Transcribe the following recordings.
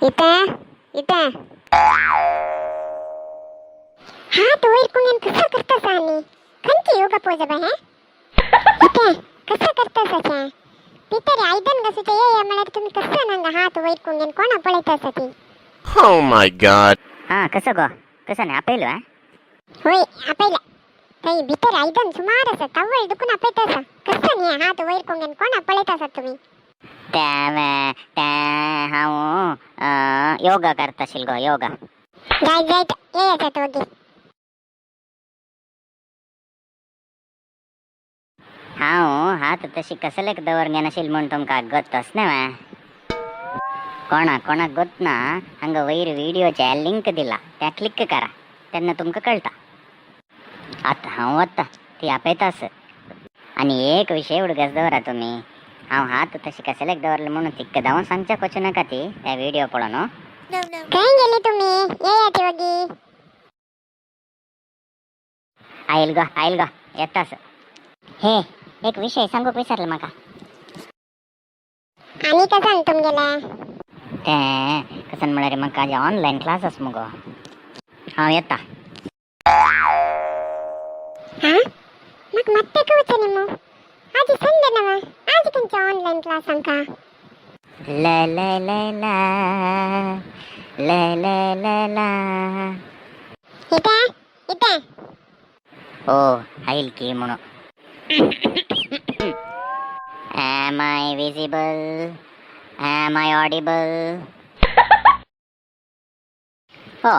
इते इते हात वयर कुंगेन कसं करतासा आनी खंयची योगा पोज बा हे? इते कसं करतासा छे? भितर आयदन घासूचे ये म्हळ्यार तुमी कसं नांगा हात वयर कुंगेन कोणा पळयतासा ती? Oh my God. हां, कसं गो, कसं नाही आपयलो हा? होय, आपयला. थंय भितर आयदन सुमार आसा, तव्वळ दुखून आपयतासा. कसं न्ही हात वयर कुंगेन कोणा पळयतासा तुमी? त्या त्या हांव योगा करताशील गो, योगा. जायत जायत, येयात वगी. हांव हात तशी कसलेक दवर घेनाशील म्हूण तुमकां गोत्तोस न्ही वा? कोणा कोणाक गोत ना, हांगा वयर व्हिडिओचे लिंक दिला, त्या क्लिक करा, तेन्ना तुमकां कळटा. आतां हांव वता, ती आपयतास. आनी एक विशय उडगास दवरा तुमी, हांव हात तशी कसलेक दवरले म्हणून तिक्क धांवन सांगच्या कोचू नाका ती त्या व्हिडिओ पळोवन. खंय गेली तुमी? येयात वगी. आयल गो, आयल गो, येतास. हे एक विषय सांगूक विसरलं म्हाका. आनी कसान तुमगेले? ते कसन म्हळ्यार म्हाका आज ऑनलायन क्लास मुगो, हांव येता. हा, म्हाका मात्तें कवचें न्ही मू, आज संडे नवा, आज खंयचे ऑनलायन क्लास आमकां? ल ल ल ला ल ल ल ला. इते इते. ओ आयल की म्हणून. Am I visible? Am I audible? हो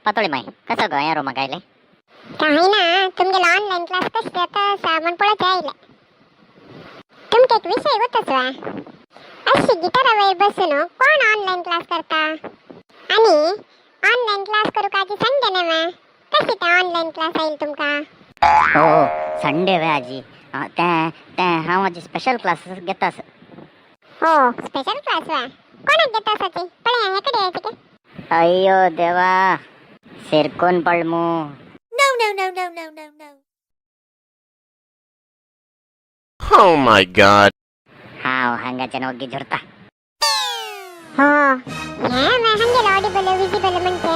पातोळी माई, कसं गो या रूमाक आयले? काय ना, तुमगेलो ऑनलायन क्लास कशें जाता आसा म्हण पळोवचें आयलें. तुमकां एक विशय गोतच वा, अशी गिटारा वयर बसून कोण ऑनलायन क्लास करता? आनी ऑनलायन क्लास करूंक आजी संडे न्ही, कशी ते ऑनलायन क्लास आयल तुमकां? हो, संडे वे आजी. ते ते हांव आजी स्पेशल क्लास घेतास. हो, स्पेशल क्लास वा? कोणाक घेता आसा ती? पळया हे कडे यायचे. अय्यो देवा, सिरकोन पडमू. No, no, no, no, no, no, no. Oh my God. हांव हांगाच्यान वग्गी झुरता. हो, हे हांगेलो ऑडिबल विजिबल म्हणजे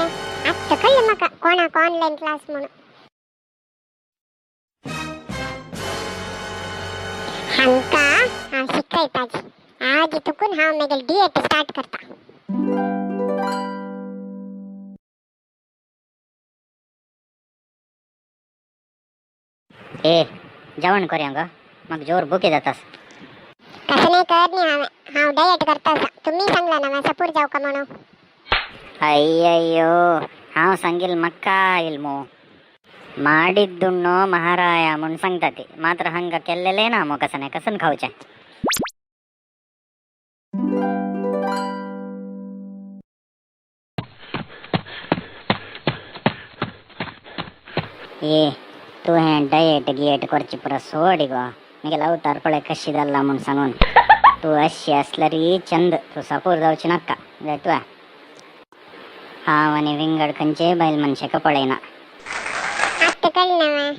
आत्तां कळ्ळें म्हाका कोणाक ऑनलायन क्लास म्हणून. हांकां हांव शिकयता आजी. आजी तुकून हांव मागीर डिएट स्टार्ट करता. ए, जेवण करूया गो, म्हाका जोर भुके जातास. तशें नाही कर न्ही, हांवें हांव डायट करता आसा. तुमी सांगला ना सपूर जावका म्हणून. ಅಯ್ಯಯ್ಯೋ, हांव सांगील म्हाका आयल मू. ಮಾಡಿದ್ದುಣ್ಣೋ ಮಹಾರಾಯ म्हूण सांगता ती, मात्र हांगा केल्लेलें ना मग कसं नाही कसन खावचें. ए, तूं हें डायट गियेट करची पुरो सोड गो. मागीर अवतार पळय कशी जाल्ला म्हूण सांगून. तूं अशी आसल्यार चंद, तूं सापूर जावची नाका जायतू. हांव आनी विंगड खंयचेय बायल मनशेक पळयना. आत्तां कळ्ळें ना,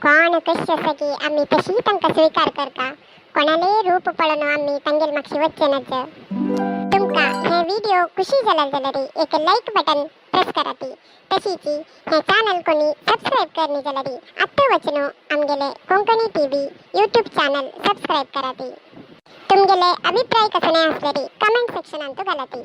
कोण कशी आसा की आमी तशी तांकां स्विकार करता. कोणालेय रूप पळोवन आमी तांगेर मातशी वचचें नाच. तुमकां हे व्हिडिओ खुशी जाला जाल्यार एक लायक बटन प्रेस करात. तशीच हे चॅनल कोणी सबस्क्रायब करनी जाल्यार आत्तां वचून आमगेले Konkani TV YouTube channel subscribe करात. तुमगेले अभिप्राय कसले आसल्यार कमेंट सेक्शनांत घालात.